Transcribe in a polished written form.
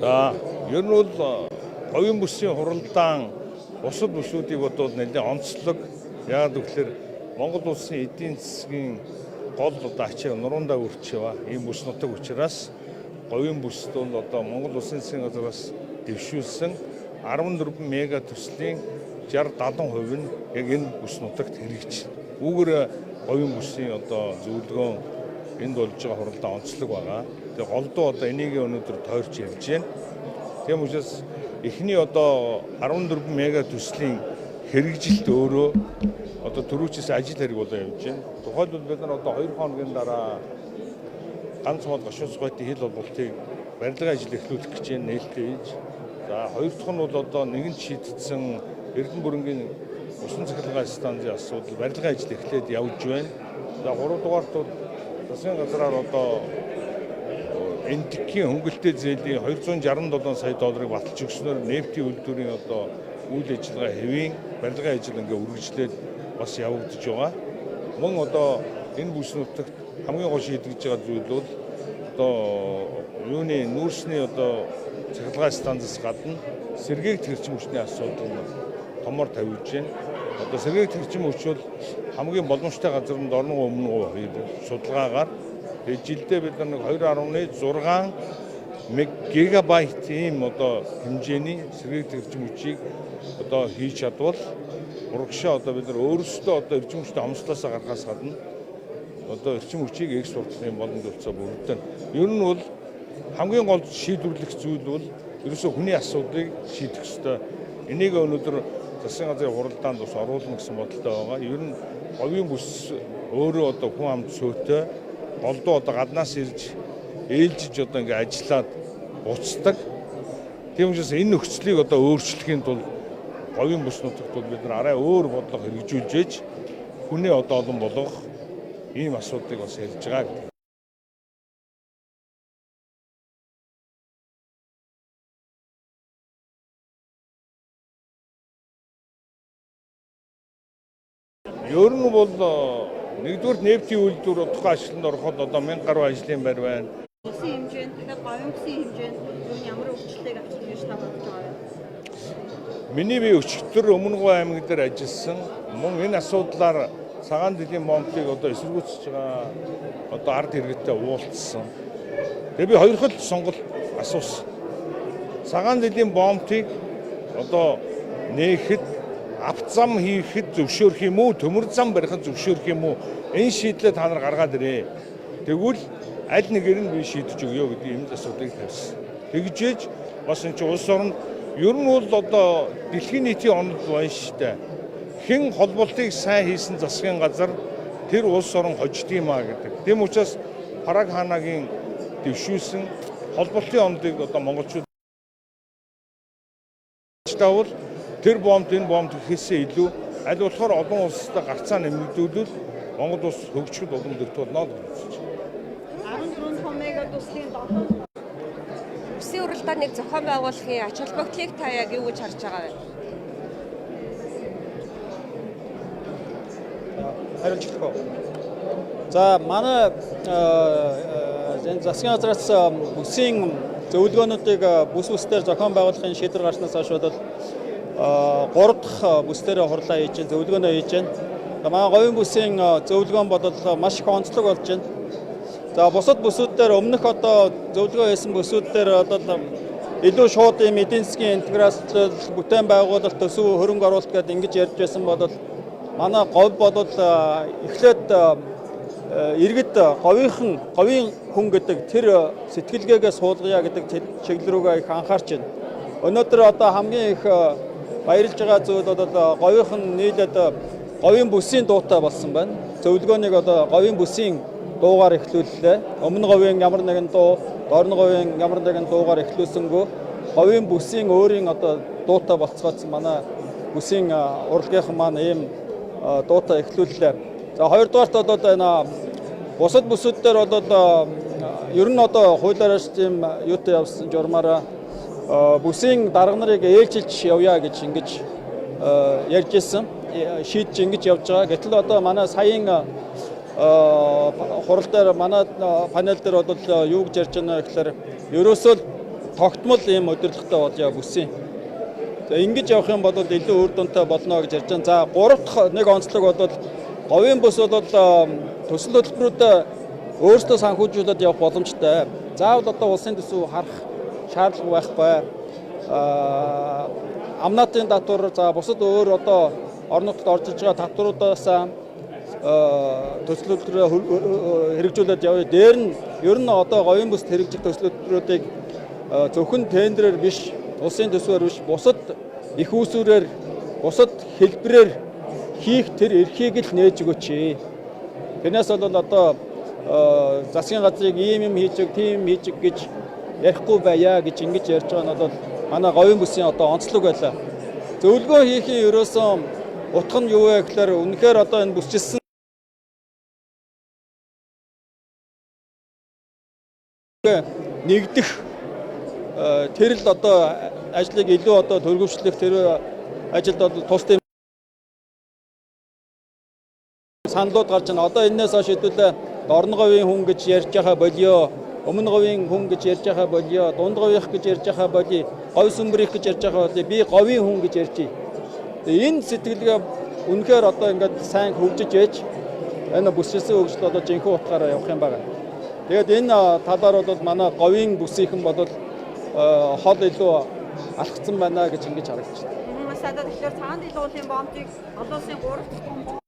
За, ер нь бол говийн бүсийн хуралдаан бусад бүсүүдийг бодвол нэлээд онцлог. Яагаад гэвэл Монгол улсын эдийн засгийн гол одоо ачаа нурундаа үрчээ ба ийм бүс нутаг учраас говийн бүст бол одоо Монгол улсын засгийн газраас дэвшүүлсэн 14 мега төслийн 60 70% нь яг энэ бүс нутагт хэрэгжиж. Үүгээр говийн бүсийн одоо зөвлөгөөн энд болж байгаа хуралдаан онцлог байгаа. Тэгээ голдуу одоо энийг өнөөдөр тойрч явж байна. Тийм учраас эхний одоо 14 мега төслийн хэрэгжилт өөрөө одоо түрүүчээс ажил хэрэг болоо явж байна. Тухайлбал бид нар одоо 2 хоногийн дараа ганц мод гашуун сгойтын хил холболтыг барилгын ажил эхлүүлэх гэж байна, нээлттэй хийж. За, хоёр дахь нь бол одоо нэгэн шийдсэн Эрдэнэ бүрэнгийн усан цахилгаан станцын асуудал барилгын ажил эхлээд явж байна. За, гурав дугаарт бол засгийн газраар одоо энтхийн хөнгөлөлттэй зээлийн 267 сая долларыг баталж өгснөөр нефтийн үйлдвэрийн одоо үйл ажиллагаа хэвийн барилгын ажил ингээ үргэлжлээд бас явагдаж байгаа. Мөн одоо энэ бүс нутагт хамгийн гол шийдэгдэж байгаа зүйл бол одоо юуны нүүрсний одоо цахилгаан станцаас гадна сэргээгт хэрчим хүчний асуудал нь томор тавьж байна. Одоо сэргээгт хэрчим хүч бол хамгийн боломжтой газар нь Дорногов өмнө хоёр судалгаагаар тэгээд жилдээ бид нар нэг 2.6 гигабайт ийм одоо хэмжээний сэргээгт эрчим хүчийг одоо хийж чадвал урагшаа одоо бид нар өөрсдөө одоо эрчим хүчтэй хомсдлоосоо гарахаас гадна одоо эрчим хүчийг экспортлох боломж болцоо бүрдэн. Ер нь бол хамгийн гол шийдвэрлэх зүйл бол ерөөсөө хүний асуудлыг шийдэх ёстой. Энийг өнөөдөр засгийн газрын хуралдаанд бас оруулна гэсэн бодолтой байгаа. Ер нь говийн бүс өөрөө одоо хүн амд сөөтэй голдуу одоо гаднаас ирж ээлжиж одоо ингээ ажиллаад буцдаг. Тийм учраас энэ нөхцөлийг одоо өөрчлөхийн тулд говийн бүс нутагт бол бид нар арай өөр бодлого хэрэгжүүлж ээж хүнээ одоо олон болгох ийм асуудлыг бас ярьж байгаа гэдэг. Ер нь бол нэгдүгээр нефтийн үйлдвэр удахгүй ажилд ороход одоо 1000 гаруй ажлын байр байна. Улсын хэмжээнд дахиад говийн бүсийн хэмжээнд ер нь ямар өөрчлөлтийг авчирна гэж та бодож байгаа вэ? Миний би өчигдөр Өмнөговь аймаг дээр ажилласан. Мөн энэ асуудлаар цагаан дэлхийн бомбыг одоо эсэргүүцэж байгаа одоо ард иргэдтэй уулзсан. Тэгээ би хоёр хөл сонголт асуусан. Цагаан дэлхийн бомбыг одоо нээхэд ав зам хийхэд зөвшөөрөх юм уу, төмөр зам барихад зөвшөөрөх юм уу? Энэ шийдлээ та нар гаргаад ирээ. Тэгвэл аль нэгээр нь би шийдэж өгье гэдэг ийм асуудлыг тавьсан. Тэгжээж бас энэ чинь улс орнд ер нь бол одоо дэлхийн нийтийн онол байна шүү дээ. Хэн холболтыг сайн хийсэн засгийн газар тэр улс орон хождгиймаа гэдэг. Тийм учраас Параг ханагийн дэвшүүлсэн холболтын онолыг одоо монголчууд таавал тэр бомб энэ бомб гэхээсээ илүү аль болохоор олон улстай гарцаа нэмэгдүүлвэл Монгол улс хөгжихэд улам дөрт болно л гэж үзэж байна. 14 мега төслийн 7 Бүсийн уралдааныг зохион байгуулахын ач холбогдлыг та яг юу гэж харж байгаа вэ? Хариулж эхлэх үү? За, манай энэ засгийн газраас бүсийн зөвлөгөөнүүдийг бүс бүсдээр зохион байгуулахын шийдвэр гарснаас хойш бол 3 дахь бүс дээр хурлаа хийж байна, зөвлөгөөнөө хийж байна. За, манай говийн бүсийн зөвлөгөөн бол маш их онцлог болж байна. За, бусад бүсүүд дээр өмнөх одоо зөвлөгөө хийсэн бүсүүд дээр бол илүү шууд ийм эдийн засгийн интеграцлал, бүтээн байгуулалт, төсөв хөрөнгө оруулалт гэдээ ингэж ярьж байсан бол манай говь бол эхлээд иргэд говийнхан говийн хүн гэдэг тэр сэтгэлгээгээ суулгая гэдэг чиглэл рүүгээ их анхаарч байна. Өнөөдөр одоо хамгийн их баярлж байгаа зүйл бол говийнхан нийлээд говийн бүсийн дуутай болсон байна. Зөвлөгөөнийг одоо говийн бүсийн дуугаар эхлүүллээ. Өмнө говийн ямар нэгэн дуу, дорн говийн ямар нэгэн дуугаар эхлүүлсэнгүү говийн бүсийн өөрийн одоо дуутай болцгооцсон манай бүсийн урлагийнхан маань ийм дуутай эхлүүллээ. За, хоёрдугаарт бол энэ бусад бүсүүд дээр бол ер нь одоо хуулиараа тийм юутай явсан журмаараа бүсийн дарга нарыг ээлжилж явъя гэж ингэж ярьж ирсэн. Шийдэж ингэж явж байгаа. Гэтэл одоо манай саяын хурал дээр манай панел дээр бол юу гэж ярьж байна гэхээр ерөөсөө Тогтмол ийм удирдлагатай болъё бүсийн. За, ингэж явах юм бол илүү үр дүнтэй болно гэж ярьж байна. За, гурав дахь нэг онцлог бол говийн бүс бол төсөл хөтөлбөрүүдээ өөрсдөө санхүүжүүлээд явах боломжтой. Заавал одоо улсын төсөв харах шаардлага байхгүй. Амнатын татвар, за, бусад өөр одоо орон нутгад орж иж байгаа татваруудаас төсөл хөтөлбөрөө хэрэгжүүлээд явъя. Дээр нь ер нь одоо говийн бүст хэрэгжих төсөл хөтөлбөрүүдийг зөвхөн тендерээр биш, улсын төсвөөр биш, бусад эх үүсвэрээр, бусад хэлбэрээр хийх тэр эрхийг л нээж өгөөч. Тэрнээс бол одоо засгийн газрыг ийм юм хийж өг, тийм хийж өг гэж ярихгүй байя гэж ингэж ярьж байгаа нь бол манай говийн бүсийн одоо онцлог байлаа. Зөвлөгөө хийхийн ерөөсөн утга нь юу вэ гэхээр үнэхээр одоо энэ бүсчилсэн нэгдэх тэр л одоо ажлыг илүү одоо төргөвчлөх, тэр ажилд бол тусдаа саналууд гарч байна. Одоо энээс хойш хэдүүлээ Дорно говийн хүн гэж ярьж байхаа болио, Өмнө говийн хүн гэж ярьж байхаа болио, Дунд говийнх гэж ярьж байхаа болио, Говь сүмбрийнх гэж ярьж байхаа болио, би говийн хүн гэж ярьж. Энэ сэтгэлгээ үнэхээр одоо ингээд сайн хөгжиж ээж энэ бүсчилсэн хөгжил одоо жинхэнэ утгаараа явах юм байна. Тэгээд энэ талаар бол манай говийн бүсийнхэн бол хол илүү алхацсан байна гэж ингэж харагдаж байна. Маш сайдаа, тэгэхээр цагаан дэлгүүрийн бомбыг олон улсын 3 дахь том